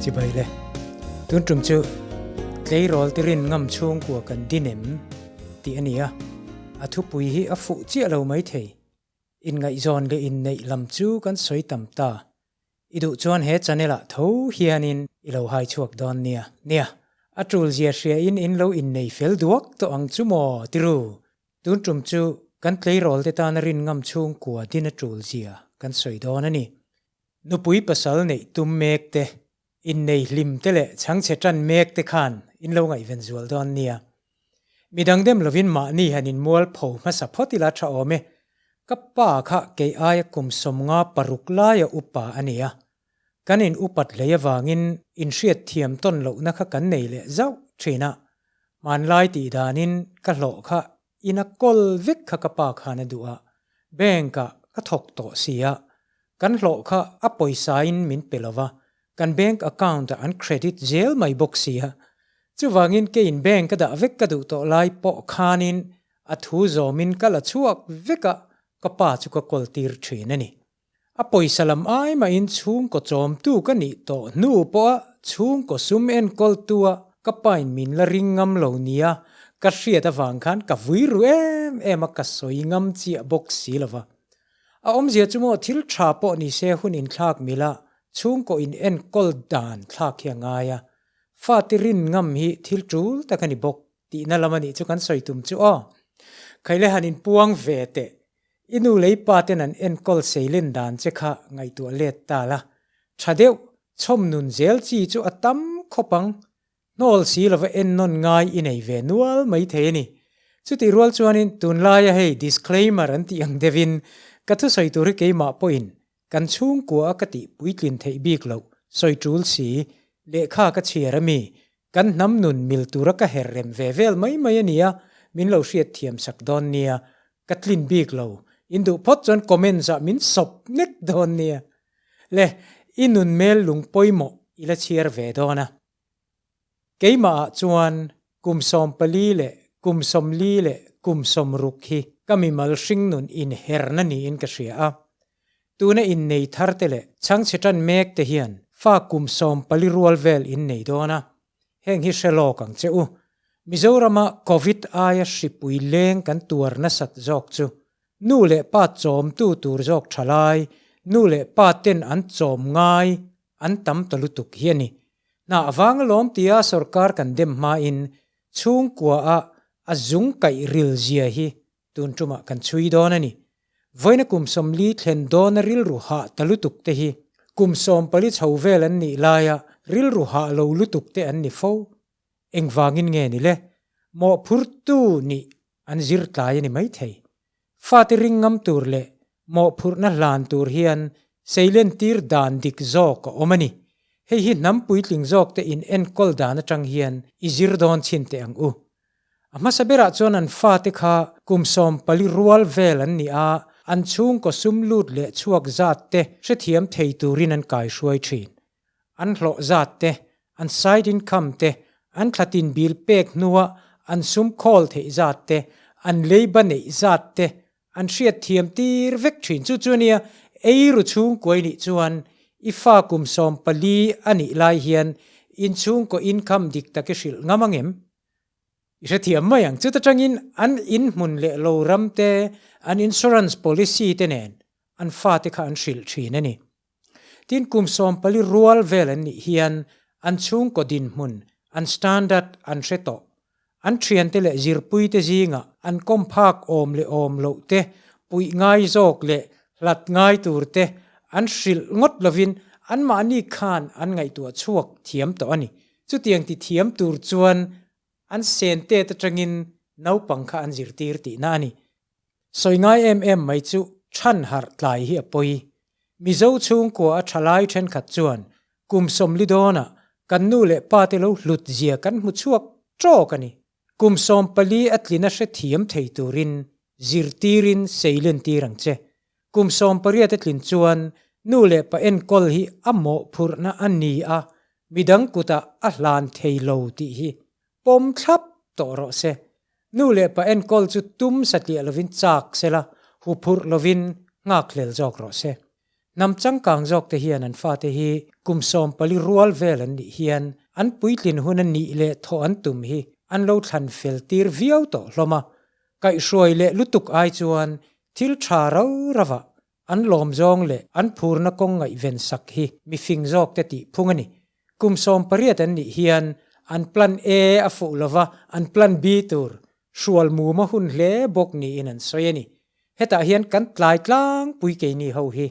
Chibai le. Tun tum chu tleirawl te rin ngam chhungkua kan din em tih a ni a, a thupui hi a fuh chiah lo maithei. Inngaihzawn leh inneih lam chu kan sawi tam ta. I duh chuan he channel ah tho hianin i lo hai chhuak dawn nia. Nia, a tul zia hria in in lo innei fel duak tawh ang chu maw tiru? Tun tum chu kan tleirawl te tana rin ngam chhungkua din a tul zia kan sawi dawn a ni. Nupui pasal neih tum mek te, innei hlim te leh chhangchhe tan mek te khan in lo ngaihven zual dawn nia. Midang dem lovin mahni han inmual pho hmasa phawt ila tha awm e. Ka pa kha kei aia kum 56 laia upa a ni a. Kan in upat hlei avangin inhriat thiam tawn lohna kha kan nei leh zauh thin a. Hmanlai tih danin ka hlawh kha ina kawl vek kha ka pa khan a duh a. Bank ah ka thawk tawh si a. Kan hlawh kha a pawisa in min pe lova, kan bank account ah an credit zel mai bawk si a. Chuvangin keiin bank a dah vek ka duh tawh lai pawh khanin a thu zawmin ka la chhuak vek a, ka pa chu ka kawl tir thin a ni. A pawisa lam ai mahin chhungkaw chawmtu ka nih tawh hnu pawha chhungkaw sum enkawltu a ka pain min la ring ngam lo nia ka hriat avang khan ka vui ru em em a, ka sawi ngam chiah bawk si lova. A awmzia chu maw thil tha pawh ni se hun inthlak mila chhungkaw in enkawl dan thlak hi a ngai a, fate rin ngam hi thil tul tak a ni bawk tihna lam a nih chu kan sawi tum chu aw. Khaile han inpuang ve teh, i nu lei pa ten an enkawl seilen dan che kha ngaihtuah let ta la, tha deuh chhawm nun zel chi chu a tam khawp ang. Hnawl si lova ennawn ngai i nei ve nual mai thei a ni. Chutih rual chuanin tunlaia hei disclaimer an tih ang deuhin ka thusawi tur hi keimah pawhin kan chhungkua a ka tih puitlin theih bik loh sawi tul si lehkha ka chhiar ami kan hnam nun mil tura ka her rem ve vel mai mai a nia min lo hriat thiam sak dawn nia ka tlin bik lo in duh phawt chuan comments ah min sawp nek dawn nia le i nun mel lung pawimawh i la chhiar ve dawn a. Keimah ah chuan kum 14 leh kum 40 leh kum 60 hi ka mimal hringnun inherna niin ka hria a. Tuna innei thar te leh chhangchhe tan mek te hian fa kum 14 rual vel innei dawn a, heng hi hre lawk ang che u. Mizorama Covid aia hripui leng kan tuar nasat zawk chu nu leh pa chawmtu tur zawk thalai, nu leh pa ten an chawm ngai an tam ta lutuk hi a ni. Hna avang alawm tia sorkar kan dem hmain chhungkua a a zung kaih ril zia hi tun tumah kan chhui dawn a ni. Vawiina kum 40 thlen dawna rilru hah ta lutuk te hi kum 14 chho vel an nih laia rilru hah lo lutuk te an ni fo. Engvangin nge ni le? Mawhphurtu nih an zir tlai a ni maithei. Fate ring ngam tur leh mawhphurhna hlan tur hian seilen tir dan dik zawk a awm a ni. Hei hi hnam puitling zawk te in enkawl dan atang hian i zir dawn chhin teh ang u. A hmasa berah chuan an fate kha kum 14 rual vel an ni a, an chhungkaw sum lut leh chhuak zat te hrethiam thei turin an kaihruai thin. An hlawh zat te, an side income te, an thlatin bil pek hnua an sum khawl theih zat te, an leiba neih zat te an hriat thiam tir vek thin. Chu chu ania eiru chhungkuai nih chuan i fa kum 14 a nih lai hian inchhungkaw income dik tak i hrilh ngam angem? I hrethiam mai ang. Chuta tangin an inhmun leh lo ram te, an insurance policy te nen an fate kha an hrilh thin a ni. Tin kum 14 rual vel an nih hian an chhungkaw dinhmun, an standard an hre tawh. An thiante leh zirpui te zingah an kawm phak awm leh awm loh te, puih ngai zawk leh hlat ngai tur te an hrilh ngawt lovin anmahni khan an ngaihtuah chhuak thiam tawh a ni. Chutiang ti thiam tur chuan an sen tet atangin naupang kha an zirtir tihna a ni. Sawi ngai em em mai chu than harh tlai hi a pawi. Mizo chhungkua a thalai thenkhat chuan kum 40 dawnah kan nu leh pa te lo hlut zia kan hmu chhuak tawk a ni. Kum 14 a tlina hre thiam thei turin zirtirin seilen tir ang che. Kum 18 a tlin chuan nu leh pa enkawl hi a mawhphurhna a ni a, midang kutah a hlan thei lo tih hi pawm thlap tawh rawh se. Nu leh pa enkawl chu tum satliah lovin chak sela, huphurh lovin nghak hlel zawk rawh se. Hnam changkang zawk te hian an fate hi kum 14 rual vel an nih hian an puitlin hun a nih leh thawh an tum hi an lo thlan fel tir viau tawh hlawm a. Kaihhruai leh lutuk ai chuan thil tha rau ravah an lawm zawng leh an phurna kawng ngaihven sak hi mifing zawk te tih phung a ni. Kum 18 an nih hian an plan A a fuh lova an plan B tur hrual mum a hun hle bawk niin an sawi a ni. Hetah hian kan tlai tlangpui keini ho hi.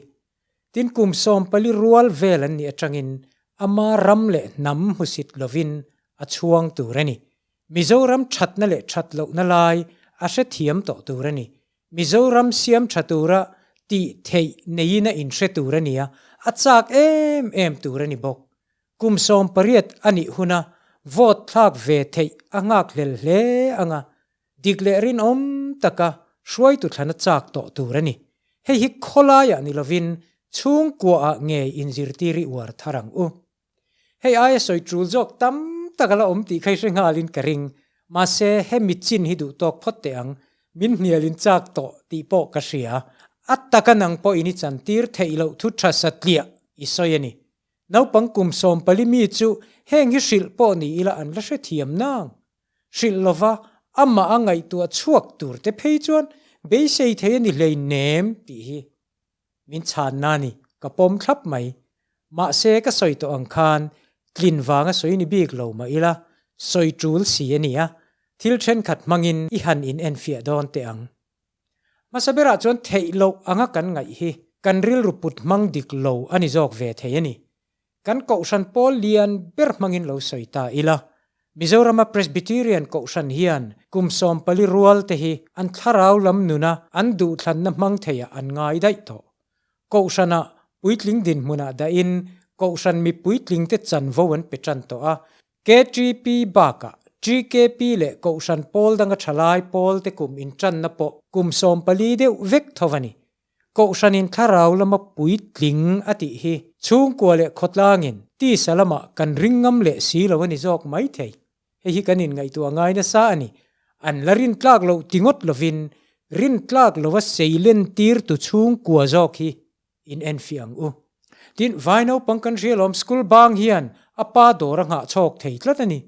Tin kum 14 rual vel an nih atangin ama ram leh hnam hmusit lovin a chhuang tur a ni. Mizoram thatna leh that lohna lai a hrethiam tawh tur a ni. Mizoram siam tha tura tih theih neiin a inhre tur a ni a, a chak em em tur a ni bawk. Kum 18 a nih huna vote thlak ve theih a nghak hlel hle anga, dik leh rinawm taka hruaitu thlana chak tawh tur a ni. Hei hi khawlaiah ni lovin chhungkuaah ngei inzirtir i uar thar ang u. Hei aia sawi tul zawk tam tak a la awm tih kha i hre nghalin ka ring. Mahse, hemi chin hi duh tawk phawt teh ang. Min hnialin chak tawh tih pawh ka hria. A taka nang pawhin i chantir theih loh thu tha satliah i sawi a ni. Naupang kum 14 mi chu heng hi hrilh pawh ni ila an la hrethiam nang. Hrilh lova amah a ngaihtuah chhuak tur te phei chuan beisei thei a ni hleinem tih hi min chhanna a ni, ka pawm thlap mai. Mahse ka sawi tawh ang khan tlin vanga sawi ni bik lo mah ila, sawi tul si a ni a, thil thenkhat hmangin i han in enfiah dawn teh ang. Hmasa berah chuan theih loh anga kan ngaih hi kan rilru put hmang dik lo a ni zawk ve thei a ni. Kan kohhran pawl lian ber hmangin lo sawi ta ila, Mizorama Presbyterian kohhran hian kum 14 rual te hi an thlarau lam nuna an duhthlanna hmang theiah an ngai daih tawh. Kohhranah puitling dinhmunah dahin kohhran mi puitlingte chanvo an pe tan tawh a, KTP bakah TKP leh kohhran pawl danga thalai pawlte kum intanna pawh kum 14 deuh vek tho a ni. Kohhranin thlarau lama puitling a tih hi chhungkua leh khawtlangin tisa lamah kan ring ngam leh si lo a ni zawk mai thei. Hei hi kan inngaihtuah ngai nasa a ni. An la rin tlak loh ti ngawt lovin rin tlak lova seilen tir tu chhungkua zawk hi in enfiah ang u. Tin, vai naupang kan hria lawm school bang hian a pa dawr a nghah chhawk thei tlat a ni.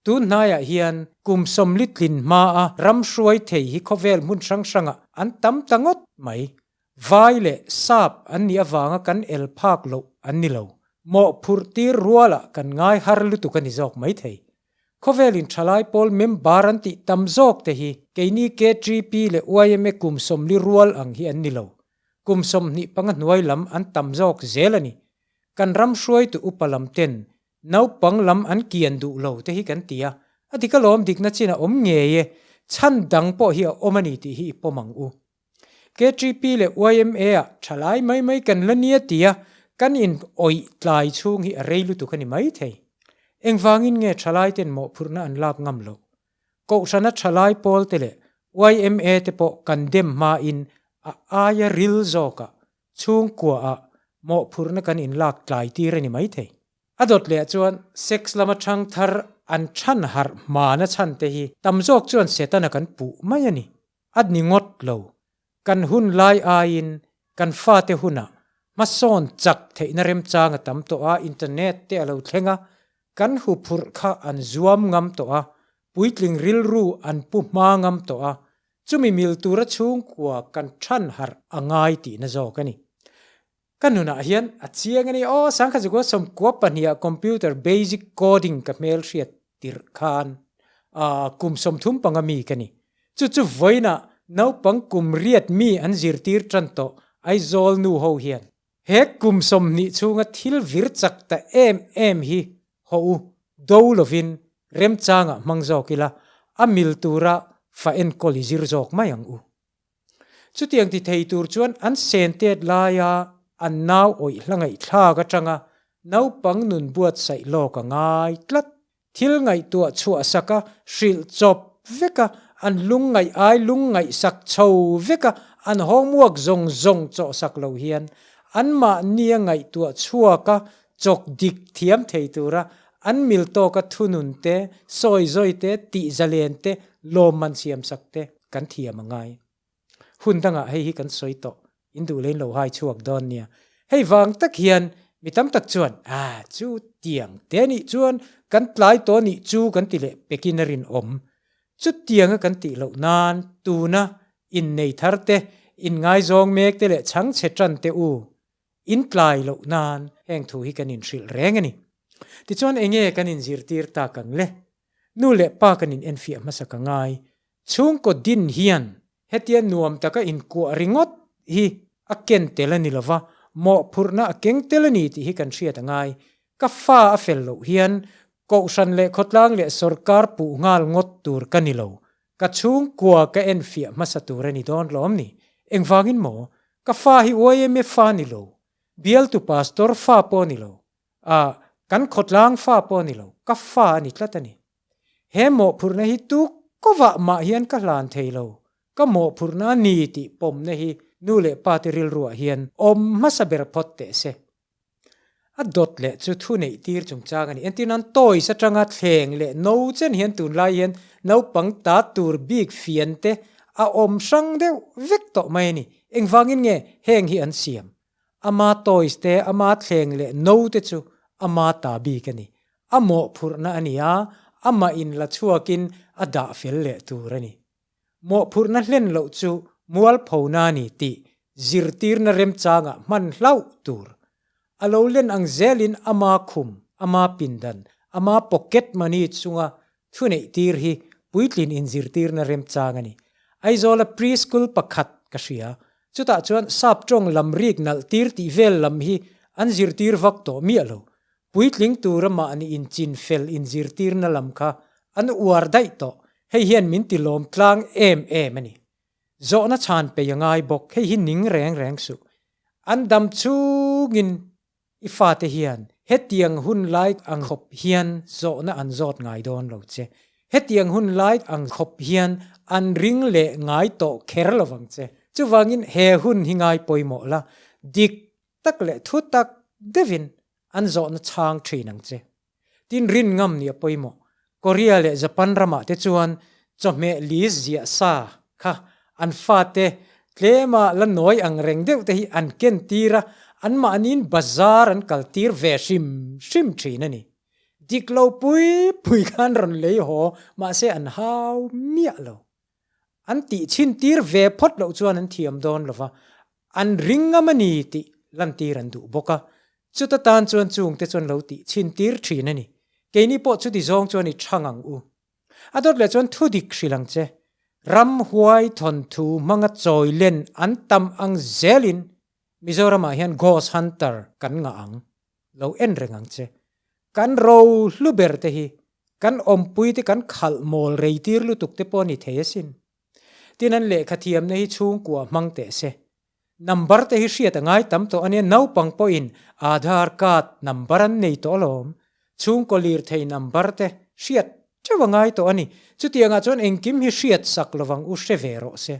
Tun hnaiah hian kum 40 tlin hmaa ram hruai thei hi khawvel hmun hrang hrangah an tam ta ngawt mai. Vai leh sap an nih avanga kan el phak loh an ni lo. Mawhphurh tir rualah kan ngai har lutuk a ni zawk mai thei. Khawvelin thalai pawl member an tih tam zawk te hi keini KTP leh YMA kum 40 rual ang hi an ni lo. Kum 25 hnuai lam an tam zawk zel a ni. Kan ram hruaitu upa lam ten naupang lam an kian duh lo te hi kan ti a, a dik alawm dikna chin a awm ngei e, chhan dang pawh hi a awm a ni tih hi i pawm ang u. KTP leh YMA ah thalai mai mai kan la nia ti a, kan in awih tlai chhung hi a rei lutuk a ni mai thei. Engvangin nge thalai ten mawhphurhna an lak ngam loh? Kohhrana thalai pawl te leh YMA te pawh kan dem hmain a aia ril zawkah chhungkuaah mawhphurhna kan inlak tlai tir a ni mai thei. A dawt leh chuan sex lama thang thar an chhan harh hmana chhan te hi tam zawk chuan Setana kan puh mai a ni. A ni ngawt lo. Kan hun lai aiin kan fate hunah hmasawn chak theihna remchang a tam tawh a, internet te a lo thleng a, kan huphurh kha an zuam ngam tawh a, puitling rilru an pu hma ngam tawh a, chumi mil tura chhungkua kan than harh a ngai tihna zawk a ni. Ka nunah hian a chiang a ni. Aw, 1992 ah computer basic coding ka hmel hriat tirh khan kum 35 mi ka ni. Chu chu vawiinah naupang kum riat mi an zirtir tan tawh Aizawl nu ho hian. He kum 20 chhunga thil vir chak ta em em hi ho u do lovin remchangah hmang zawk ila a mil tura fa enkawl i zir zawk mai ang u. Chutiang ti thei tur chuan an sen tet laia an nau awih hla ngaihthlak atanga naupang nun buatsaih lawk a ngai tlat. Thil ngaihtuah chhuah saka hrilh chawp veka an lung ngaih ai lung ngaihsak chho veka an homework zawng zawng chawh sak lo hian anmahnia ngaihtuah chhuaka chawk dik thiam thei tura an mil tawka thunun te, sawi zawi te, tih zalen te, lawmman siam sak te kan thiam a ngai. Hun dangah hei hi kan sawi tawh, in duh lein lo hai chhuak dawn nia. Hei vang tak hian mi tam tak chuan, A, chu tiang te nih chuan kan tlai tawh nih chu kan ti leh pekin a rinawm. Chutianga kan tih loh nan tuna innei thar te, inngaizawng mek te leh chhangchhe tan te u in tlai loh nan heng thu hi kan inhrilh reng a ni. Tichuan enge kan inzirtir tak ang le? Nu leh pa kan in enfiah hmasa ka ngai. Chhungkaw din hian hetia nuam taka inkuah ringawt hi a ken tel a ni lova, mawhphurhna a keng tel a ni tih hi kan hriat a ngai. Ka fa a fel loh hian kohhran leh khawtlang leh sawrkar puh nghal ngawt tur ka ni lo. Ka chhungkua ka enfiah hmasa tur a ni dawn lawm ni? Engvangin maw? Ka fa hi YMA fa ni lo, bialtu pastor fa pawh ni lo, a, kan khawtlang fa pawh ni lo, ka fa a ni tlat a ni. He mawhphurhna hi tu kovah mah hian ka hlan thei lo, ka mawhphurhna a ni tih pawmna hi nu leh pa te rilruah hian awm hmasa ber phawt teh se. A dawt leh chu thu neih tir chungchang a ni. Entir nan toys atanga thleng leh no chen hian tunlai hian naupang ta tur bik fian te a awm hrang deuh vek tawh mai a ni. Engvangin nge heng hi an siam? Ama toys te, ama thleng leh no te chu ama ta bik a ni. A mawhphurhna a ni a, amah in la chhuakin a dah fel leh tur a ni. Mawhphurhna hlen loh chu mualphona a ni tih zirtirna remchangah hman hlauh tur. A lo len ang zelin ama khum, ama pindan, ama pocket money chunga thuneih tir hi puitlin inzirtirna remchang a ni. Aizawla pre-school pakhat ka hria. Chutah chuan sap tawng lam rik nalh tir tih vel lam hi an zirtir vak tawh miah lo. Puitling tura mahni inchinfel inzirtirna lam kha an uar daih tawh. Hei hian min ti lawm tlang em em a ni. Zawhna chhan pei a ngai bawk. Hei hi ning reng reng suh. An dam chungin I fate hian hetiang hun lai ang khawp hian zawhna an zawt ngai dawn lo che. Hetiang hun lai ang khawp hian an ring leh ngai tawh kher lo vang che. Chuvangin he hun hi ngai pawimawh la, dik tak leh thu tak deuhin an zawhna chhang thin ang che. Tin rin ngam nih a pawimawh. Korea leh Japan ramah te chuan chawhmeh list ziah sa kha an fate tlema la nawi ang reng deuh te hi an ken tir a, anmahniin bazar an kal tir ve hrim hrim thin a ni. Dik lo pui pui khan rawn lei haw mahse an hau miah lo. An tih chhin tir ve phawt loh chuan an thiam dawn lo va, an ring ngam a ni tih lantir an duh bawk a. Chuta tan chuan chungte chuan lo tih chhin tir thin a ni. Keini pawh chuti zawng chuan i chhang ang u. A dawt leh chuan thu dik hrilh ang che. Ramhuai thawnthu hmanga chawi len an tam ang zelin Mizoramah hian Ghost Hunter kan ngah ang. Lo en reng ang che. Kan ro hlu ber te hi kan awmpui te kan khalh mawl rei tir lutuk te pawh a ni thei asin. Tin an lehkha thiamna hi chhungkua hmang teh se. Number te hi hriat a ngai tam tawh ania naupang pawhin Aadhaar card number an nei tawh alawm. Chhungkaw lirthei number te hriat teuh a ngai tawh a ni. Chutiangah chuan engkim hi hriat sak lovang u hre ve rawh se.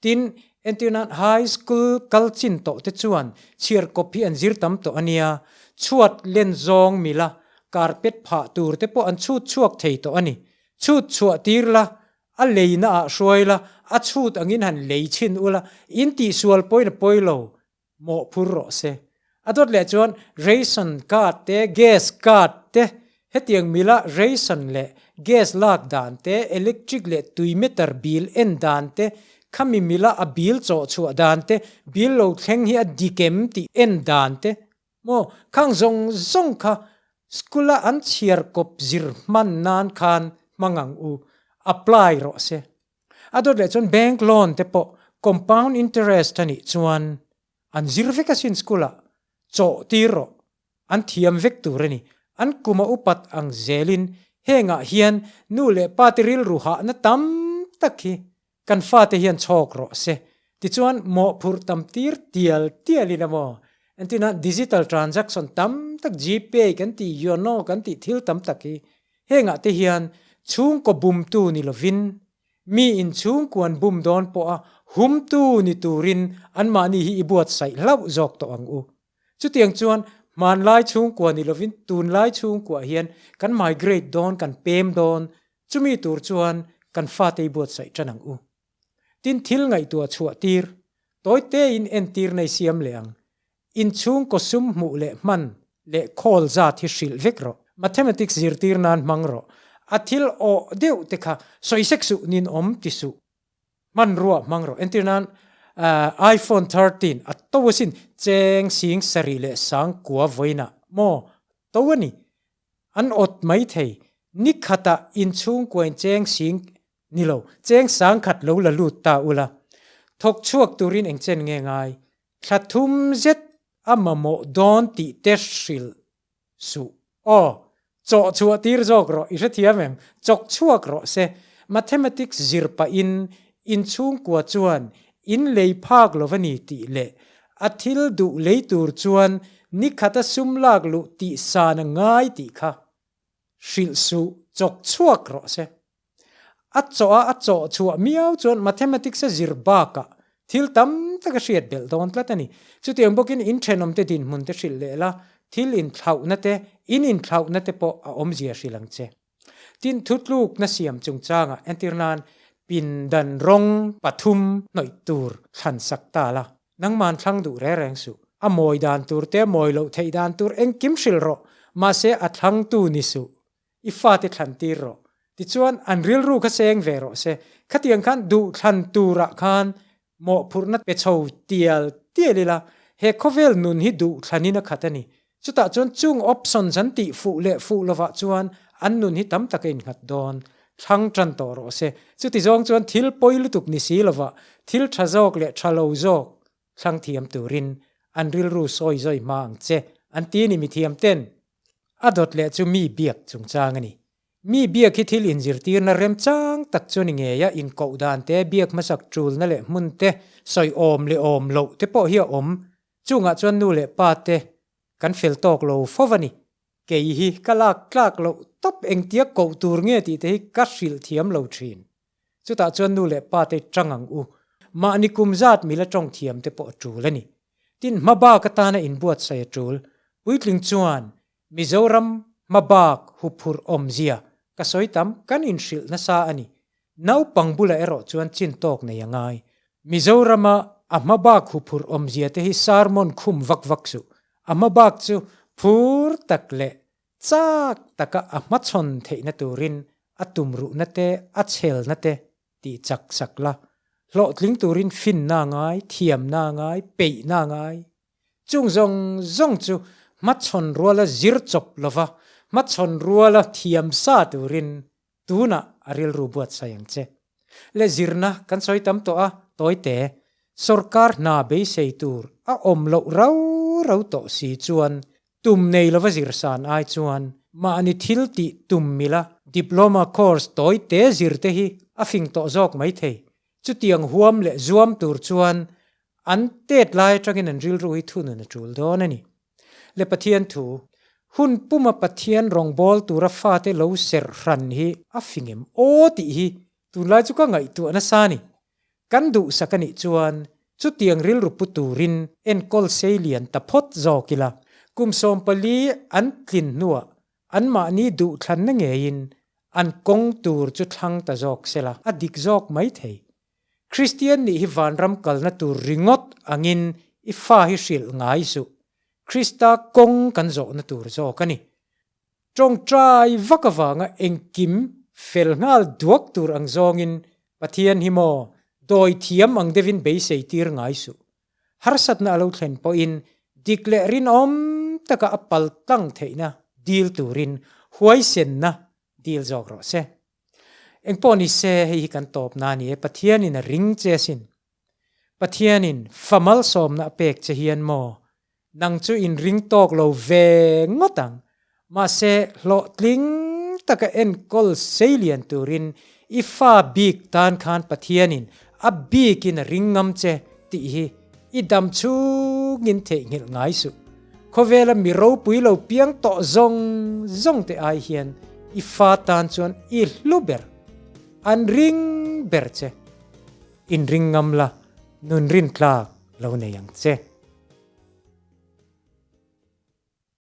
Tin, entirnan high school kal chin tawh te chuan chhiar kawp hi an zir tam tawh a nia, chhuat len zawng mila carpet phah tur te pawh an chhut chhuak thei tawh a ni. Chhut chhuah tir la, a leina ah hruai la, a chhut angin han lei chhin ula, in tihsual pawhin a pawi lo, mawhphur rawh se. A dawt leh chuan ration card te, gas card te, hetiang mila ration leh gas lak dan te, electric leh tui meter bill en dan te, khami mila a bill chawh chhuah dan te, bill lo thleng hi a dik em tih en dan te, maw khang zawng zawng kha school a an chhiar kawp zir hman nan khan hmang ang u, apply rawh se. A dawt leh chuan bank loan te pawh compound interest a nih chuan an zir vek asin school ah chawh tir rawh an thiam vek tur a ni. An kum a upat ang zelin hengah hian nu leh pa te rilru hahna tam tak hi kan fate hian chhawk rawh se. Tichuan mawhphurh tam tir tial tialin a maw? Entina digital transaction tam tak Gpay kan tih Yono kan tih thil tam tak hi Hengah te hian chhungkaw bumtu ni lovin, mi inchhungkuan bum dawn pawha humtu ni turin anmahni hi i buatsaih hlauh zawk tawh ang u. Chutiang chuan hmanlai chhungkua ni lovin tunlai chhungkuah hian kan migrate dawn, kan pem dawn, chumi tur chuan kan fate i buatsaih tan ang u. Tin thil ngaihtuah chhuah tir, tawi tein entir nei siam leh ang. Inchhungkaw sum hmuh leh hman leh khawl zat hi hrilh vek rawh. Mathematics zirtir nan hmang rawh. A thil awh deuh te kha sawi sek suh nin awm ti suh. Hmanrua hmang rawh. Entir nan iPhone 13 a to asin cheng sing sarih leh sang kua vawiinah maw to a ni. An awt mai thei. Ni khatah inchhungkuain cheng sing Ni lo, cheng sangkhat lo la lut ta ula. Thawk chhuak turin engchen nge ngai? Thla thum zet a mamawh dawn tih te hrilh suh. Aw, chawh chhuah tir zawk rawh, i hrethiam em? Chawk chhuak rawh se. Mathematics zir pahin inchhungkua chuan in lei phak lo va ni tih leh a thil duh lei tur chuan nikhata sum lak luh tih san a ngai tih kha hrilh suh, chawk chhuak rawh se. A chawh a, a chawh chhuah miau chuan Mathematics a zir bakah thil tam tak a hriat belh dawn tlat a ni. Chutiang bawkin in thenawmte dinhmun te hrilh leh la, thil inthlauhna te, in inthlauhna te pawh a awmzia hrilh ang che. Tin, thutlukna siam chungchangah entir nan pindan rawng pathum hnawih tur thlan sak ta la, nangman thlang duh reng reng suh. A mawi dan tur te, mawi loh theih dan tur engkim hrilh rawh, mahse a thlangtu ni suh. I fate thlan tir rawh. Tichuan, an rilru kha seng ve rawh se. Khatiang khan duh thlan turah khan mawhphurhna pe chho tial tial ila, he khawvel nun hi duh thlanin a khat a ni. Chutah chuan chung options an tih fuh leh fuh lovah chuan an nun hi tam taka innghat dawn. Thlang tan tawh rawh se. Chuti zawng chuan thil pawi lutuk ni si lovah thil tha zawk leh tha lo zawk thlang thiam turin an rilru sawi zawi hma ang che, an ti a ni mithiam ten. A dawt leh chu mi biak chungchang a ni. Mi biak hi thil inzirtirna remchang tak chu ni ngei a, inkoh dan te, biak hmasak tulna leh hmun te, sawi awm leh awm loh te pawh hi a awm. Chungah chuan nu leh pa te kan fel tawk lo fo va ni. Kei hi ka lak tlak loh tawp engtia koh tur nge tih te hi ka hrilh thiam lo thin. Chutah chuan nu leh pa te tang ang u. Mahni kum zat mila tawng thiam te pawh a tul a ni. Tin, hmabak atana inbuatsaih a tul. Puitling chuan Mizoram hmabak huphurh awmzia ka sawi tam kan inhrilh nasa a ni. Naupang bulah erawh chuan chin tawk nei a ngai. Mizorama a hmabak huphurh awmzia te hi sermon khum vak vak suh. A hmabak chu phur tak leh Chak taka a hmachhawn theihna turin a tumruhna te, a chhelna te tih chak sak la. Hlawhtling turin finna a ngai, thiamna a ngai, peihna a ngai. Chung zawng zawng chu hmachhawn ruala zir chawp lova, hmachhawn ruala thiam sa turin tunah a rilru buatsaih ang che. Le zirna kan sawi tam tawh a, tawite, sorkar hna beisei tur a awm loh rau rau tawh si chuan tum nei lova zir san ai chuan mahni thil tih tum mila diploma course tawite zir te hi a fing tawh zawk mai thei. Chutiang huam leh zuam tur chuan an tet lai atangin an rilru hi thunun a tul dawn a ni. Le Pathian thu, hun puma Pathian rawngbâwl tura fate lo serh hran hi a fing em aw tih hi tunlai chu ka ngaihtuah nasa a ni. Kan duhsak a nih chuan chutiang rilru pu turin enkawl sei lian ta phawt zawk ila, kum 14 an tlin hnuah anmahni duhthlanna ngeiin an kawng tur chu thlang ta zawk sela a dik zawk maithei. Kristian nih hi vanram kalna tur ringawt angin i fa hi hrilh ngai suh. Krista kawng kan zawhna tur zawk a ni. Tawngtai vak avanga engkim fel nghal duak tur ang zawngin Pathian hi maw dawi thiam ang deuhin beisei tir ngai suh. Harsatna a lo thlen pawhin dik leh rinawm taka a pal tlang theihna dil turin huaisenna dil zawk rawh se. Engpawh ni se, hei hi kan tawpna a ni e, Pathianin a ring che asin. Pathianin fa malsawmna a pek che hian maw, nang chu in ring tawk lo ve ngawt ang. Mahse, hlawhtling taka enkawl sei lian turin i fa bik tan khan Pathianin a bikin a ring ngam che tih hi i dam chungin theihnghilh ngai suh. Khawvela mi ropui lo piang tawh zawng zawng te ai hian i fa tan chuan i hlu ber, an ring ber che. Inring ngam la, nun rin tlak lo nei ang che.